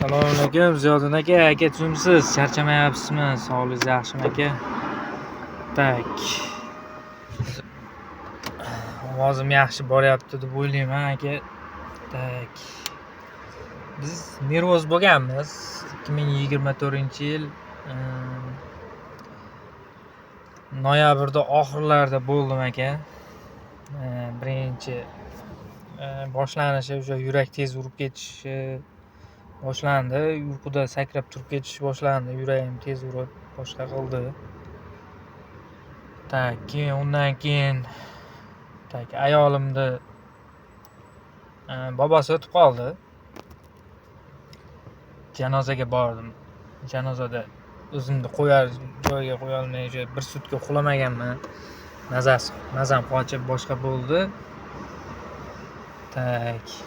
Assalomu alaykum, Ziyoddin aka, aka tuzumsiz, charchamayapsizmi? Sog'ligingiz yaxshimi aka? Tak. Ovozim yaxshi boryapti deb o'ylayman aka. Tak. Biz nervoz bo'lganmiz. 2024-yil noyabrda oxirlarida bo'ldim aka. Birinchi boshlanishi o'sha yurak tez urib ketishi boshlandi. Uyquda sakrab turib ketish boshlandi. Yuragim tez urib boshqa qildi. Tak, keyin undan keyin tak ayolimni bobosi o'tib qoldi. Janozaga bordim. Janozada o'zimni qo'yar joyga qo'yolmay o'sha bir sutka uxlamaganman. Mazasi, mazam qochib boshqa bo'ldi. Tak.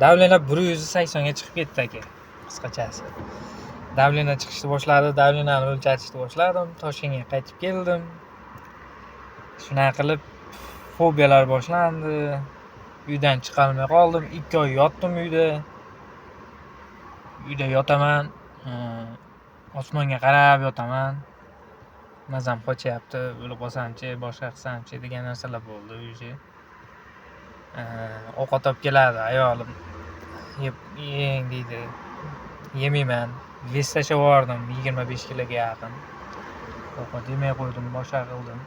Давление 180 ga chiqib ketdi aka, qisqachasi. Давление chiqishni boshladi, давлениeni o'lchatishni boshladim. Toshkentga qaytib keldim. Shunaqa qilib fobiyalar boshlandi. Uydan chiqolmay qoldim. 2 oy yotdim uyda. Uyda yotaman, osmonga qarab yotaman. Mazam qochyapti, o'lib qolsamchi, boshqa qilsamchi degan narsalar bo'ldi уже. Ovqat olib keladi ayolim. Yeb, yeng deydi. Yemayman. Vес tashlab yubordim 25 kiloga yaqin. Ovqat yemay qo'ydim, boshqa qildim.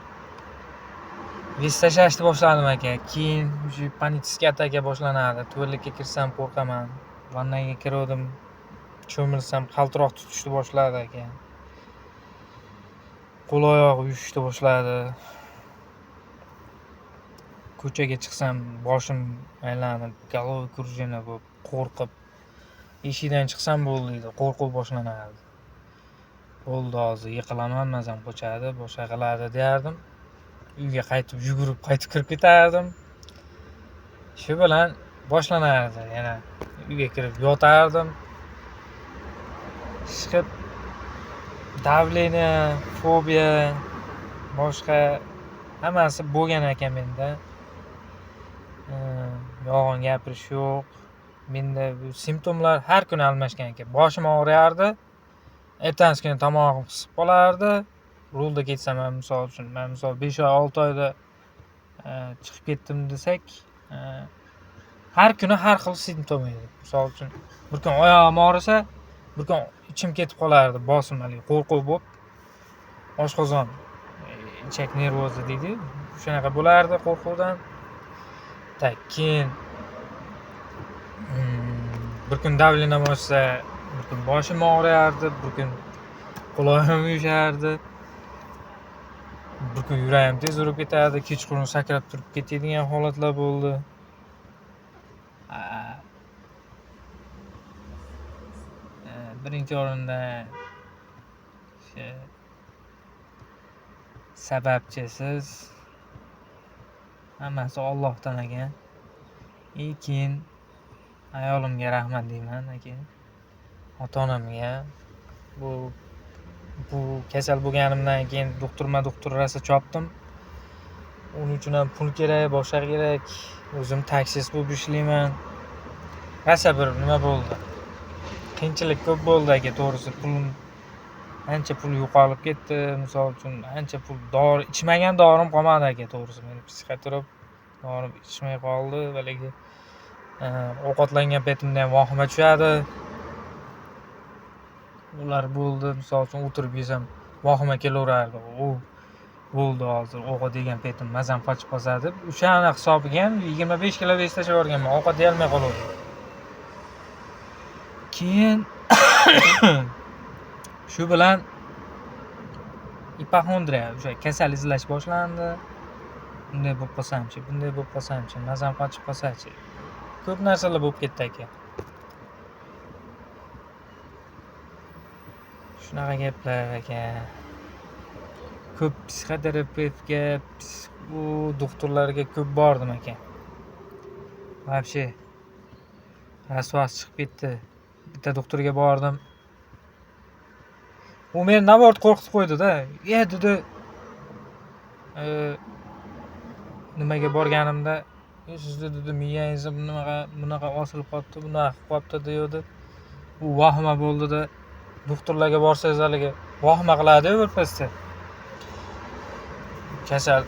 Vес tashlashni boshladim aka. Keyin уже панический ataka boshlanadi. Tualetga kirsam qo'rqaman. Vannaga kiruvdim, cho'milsam qaltiroq tutishni boshladi aka. Qo'l oyoq uyushishni boshladi. Ko'chaga chiqsam boshim aylanib, головокружение bo'lib, qo'rqib, eshikdan chiqsam bo'ldi deydi, qo'rquv boshlanardi. Bo'ldi hozir yiqilaman, mazam qochadi, boshqa qiladi derdim. Uyga qaytib yugurib qaytib kirib ketardim. Shu bilan boshlanardi yana. Uyga kirib yotardim. Chiqib давление, fobiya, boshqa hammasi bo'lgan ekan menda. Yolg'on gapirish yo'q. Menda bu simptomlar har kuni almashgan ekan. Boshim og'riyardi. Ertasi kuni tomog'im qisib qolardi. Rulda ketsam ham misol uchun, man misol 5 oy, 6 oyda chiqib ketdim desak, har kuni har xil simptom edi. Misol uchun, bir kun oyog'im og'risa, bir kun ichim ketib qolardi, bosim haligi qo'rquv bo'lib, oshqozon, ichak nervozi deydi, shunaqa bo'lardi qo'rquvdan. Tak, keyin bir kun давлением oshsa, bir kun boshim og'riyardi, bir kun qulog'im uyushardi. Bir kun yuragim tez urib ketardi, kechqurun sakrab turib ketadigan holatlar bo'ldi. Birinchi o'rinda o'sha sababchisiz hammasi Allohdan ekan. И keyin ayolimga rahmat deyman aka. Ota-onamga bu kasal bo'lganimdan keyin doktorma-doktor rosa chopdim. Uning uchun ham pul kerak, boshqa kerak. O'zim taksist bo'lib ishlayman. Rosa bir nima bo'ldi. Qiyinchilik ko'p bo'ldi aka, to'g'risi pulim ancha pul yo'qolib ketdi. Misol uchun ancha pul dori ichmagan dorim qolmadi aka, to'g'risi. Meni psixotrop dorim ichmay qoldi. Haligi ovqatlangan paytimda ham vahima tushadi. Ular bo'ldi, misol uchun o'tirib yesam vahima kelaverardi. U bo'ldi hozir ovqat yegan paytim mazam qochib qolsa deb o'shani hisobiga ham 25 kilo vес tashlab yuborganman, ovqat yeyolmay qoluvdim. Keyin shu bilan ipokondriya, o'sha kasal izlash boshlandi. Bunday bo'lib qolsamchi, bunday bo'lib qolsamchi, mazam qochib qolsa-chi. Ko'p narsalar bo'lib ketdi aka. Shunaqa gaplar aka. Ko'p psixoterapevtga, u doktorlarga ko'p bordim aka. Вообще rasvosi chiqib ketdi. Bitta doktorga bordim. U meni наоборот qo'rqitib qo'ydi-da. "E" dedi. Nimaga borganimda, "Sizni" dedi, "miyangizda bunaqa bunaqa osilib qolibdi, bunaqa qilib qolibdi" deydi. U vahima bo'ldida, doktorlarga borsangiz haligi vahima qiladi-yu birpasda. Kasal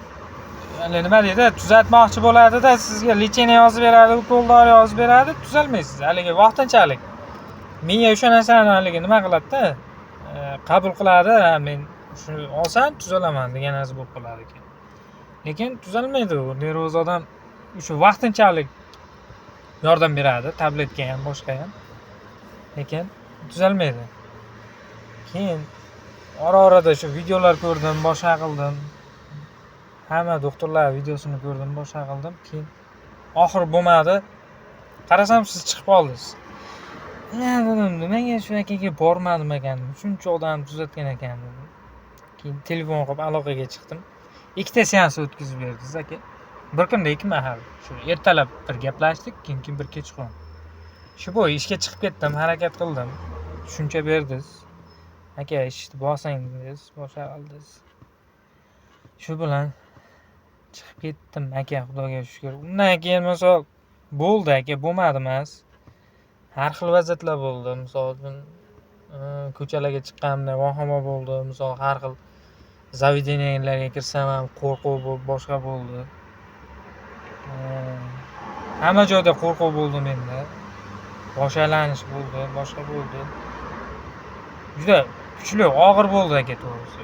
hali nima deydi, tuzatmoqchi bo'ladida, sizga лечение yozib beradi, ukol dori yozib beradi, tuzalmaysiz. Haligi vaqtinchalik. Miya o'sha narsani haligi nima qiladida, qabul qiladi, ha, men shuni olsam tuzalaman degan narsa bo'lib qoladi ekan. Lekin tuzalmaydi u. Nervoz odam o'sha vaqtinchalik yordam beradi, tabletka ham, boshqa ham. Lekin tuzalmaydi. Keyin ora-orada shu videolar ko'rdim, boshqa qildim. Hamma doktorlar videosini ko'rdim, boshqa qildim. Keyin oxiri bo'lmadi. Qarasam siz chiqib qoldingiz. Ya dedim, nimaga shu akaga bormadim ekan, shuncha odamni tuzatgan ekan dedim. Keyin telefon qilib aloqaga chiqdim. 2 ta seans o'tkazib berdingiz aka. Bir kunda 2 mahal. Shu ertalab bir gaplashdik, keyin bir kechqurun. Shu bo'yi ishga chiqib ketdim, harakat qildim. Tushuncha berdingiz. Aka, ishni bosing dedingiz, boshqa qildingiz. Shu bilan chiqib ketdim aka, Xudoga shukur. Undan keyin misol bo'ldi aka, bo'lmadi emas. Har xil vaziyatlar bo'ldi. Misol uchun, ko'chalarga chiqqanimda vahima bo'ldi. Misol har xil заведения larga kirsam ham qo'rquv bo'lib, boshqa bo'ldi. Hamma joyda qo'rquv bo'ldi menda. Bosh aylanish bo'ldi, boshqa bo'ldi. Juda kuchli, og'ir bo'ldi aka, to'g'risi.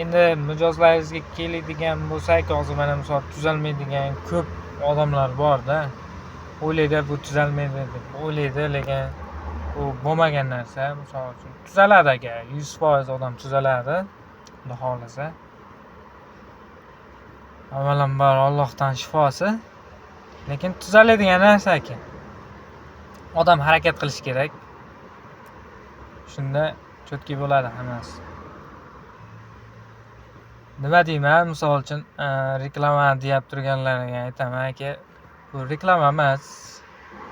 Endi mijozlaringizga keladigan bo'lsak, hozir mana misol tuzalmaydigan ko'p odamlar bor-da. O'ylaydi, bu tuzalmaydi deb o'ylaydi, lekin u bo'lmagan narsa. Misol uchun, tuzaladi aka, 100% odam tuzaladi, Xudo xohlasa. Avvalambor Allohdan shifosi. Lekin tuzaladigan narsa aka. Odam harakat qilishi kerak. Shunda чётко bo'ladi hammasi. Nima deyman, misol uchun, reklama deyap turganlarga aytaman, aka, bu reklama emas.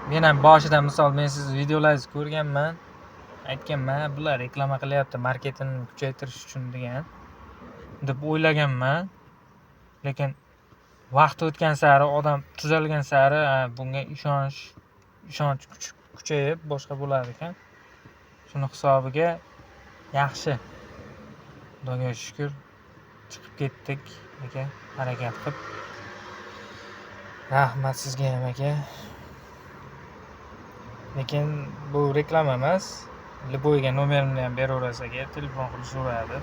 Men ham boshida misol men sizni videolaringizni ko'rganman. Aytganman, bular reklama qilyapti, marketingni kuchaytirish uchun degan deb o'ylaganman. Lekin vaqt o'tgan sari, odam tuzalgan sari bunga ishonch kuchayib boshqa bo'lar ekan. Shuni hisobiga yaxshi. Xudoga shukur chiqib ketdik aka, harakat qilib. Rahmat sizga ham aka. Lekin bu reklama emas. Любой ga nomerimni ham beraverasiz aka, telefon qilishaveradi.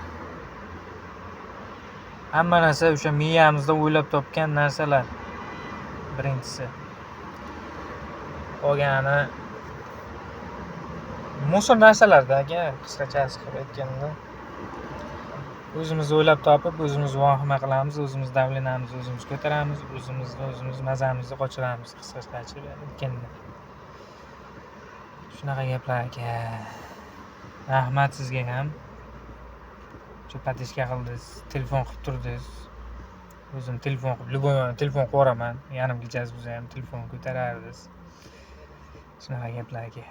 Hamma narsa o'sha miyamizda o'ylab topgan narsalar. Birinchisi. Qolgani мусор narsalarda aka, qisqachasi qilib aytganda. O'zimiz o'ylab topib, o'zimiz vahima qilamiz, o'zimiz давление mizni o'zimiz ko'taramiz, o'zimizni o'zimiz mazamizni qochiramiz, qisqacha aytganda. Shunaqa gaplar aka. Rahmat sizga ham. Shu поддержка qildingiz, telefon qilib turdingiz. O'zim telefon qilib, любой telefon qilib yuboraman. Yarim kechasi bo'lsa ham telefon ko'tarardingiz. Shunaqa gaplar aka.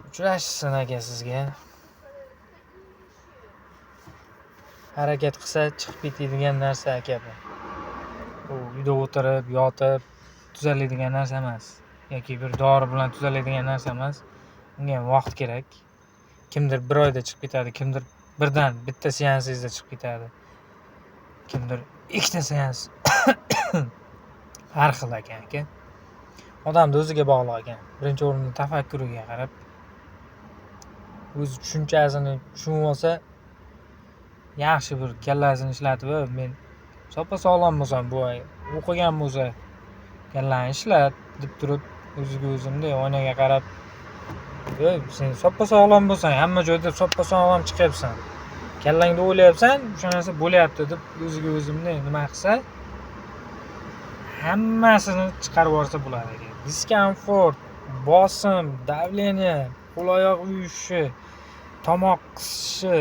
Uchrashsin aka sizga. Harakat qilsa chiqib ketadigan narsa aka bu. U uyda o'tirib, yotib tuzaladigan narsa emas. Yoki bir dori bilan tuzaladigan narsa emas. Unga ham vaqt kerak. Kimdir bir oyda chiqib ketadi, kimdir birdan bitta seansingizda chiqib ketadi. Kimdir ikkita seans. Har xil ekan aka. Odamni o'ziga bog'liq ekan. Birinchi o'rinda tafakkuriga qarab, o'zi tushunchasini tushunib olsa, yaxshi bir kallasini ishlatib, men soppa-sog'lom bo'lsam, bu o'qigan bo'lsa, kallani ishlat deb turib, o'ziga o'zi bunday oynaga qarab, sen soppa-sog'lom bo'lsang, hamma joyda soppa-sog'lom chiqyapsan. Kallangda o'ylayapsan, o'sha narsa bo'lyapti deb o'ziga o'zi bunday nima qilsa, hammasini chiqarib yuborsa bo'ladi ekan. Diskomfort, bosim, давление, qo'l-oyoq uyushishi, tomoq qisishi,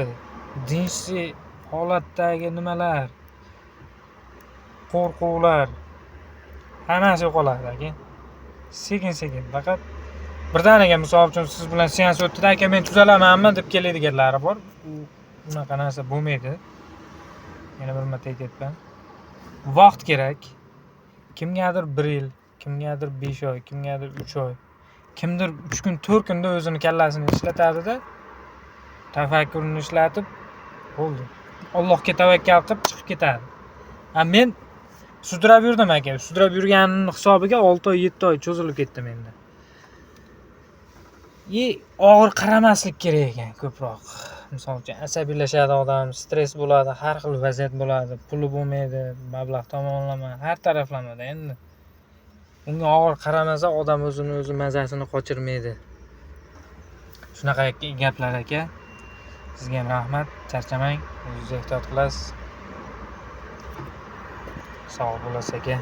jinsiy holatdagi nimalar, qo'rquvlar, hammasi yo'qoladi aka. Sekin-sekin faqat birdaniga misol uchun siz bilan seans o'tdida, aka men tuzalamanmi deb keladiganlari bor. U unaqa narsa bo'lmaydi. Yana bir marta aytyapman. Vaqt kerak. Kimgadir 1 yil, Kimgadir 5 oy, kimgadir 3 oy. Kimdir 3 kun, 4 kunda o'zini kallasini ishlatadida, tafakkurini ishlatib, bo'ldi. Allohga tavakkal qilib chiqib ketadi. A men sudrab yurdim aka. Sudrab yurganimni hisobiga 6 oy, 7 oy cho'zilib ketdi menda. И og'ir qaramaslik kerak ekan ko'proq. Misol uchun, asabiylashadi odam, stress bo'ladi, har xil vaziyat bo'ladi, puli bo'lmaydi, mablag' tomonlama, har taraflamada endi. Unga og'ir qaramasa, odam o'zini o'zi mazasini qochirmaydi. Shunaqa gaplar aka. Sizga ham rahmat, charchamang, o'zingiz ehtiyot qilasiz. Sog' bo'lasiz aka.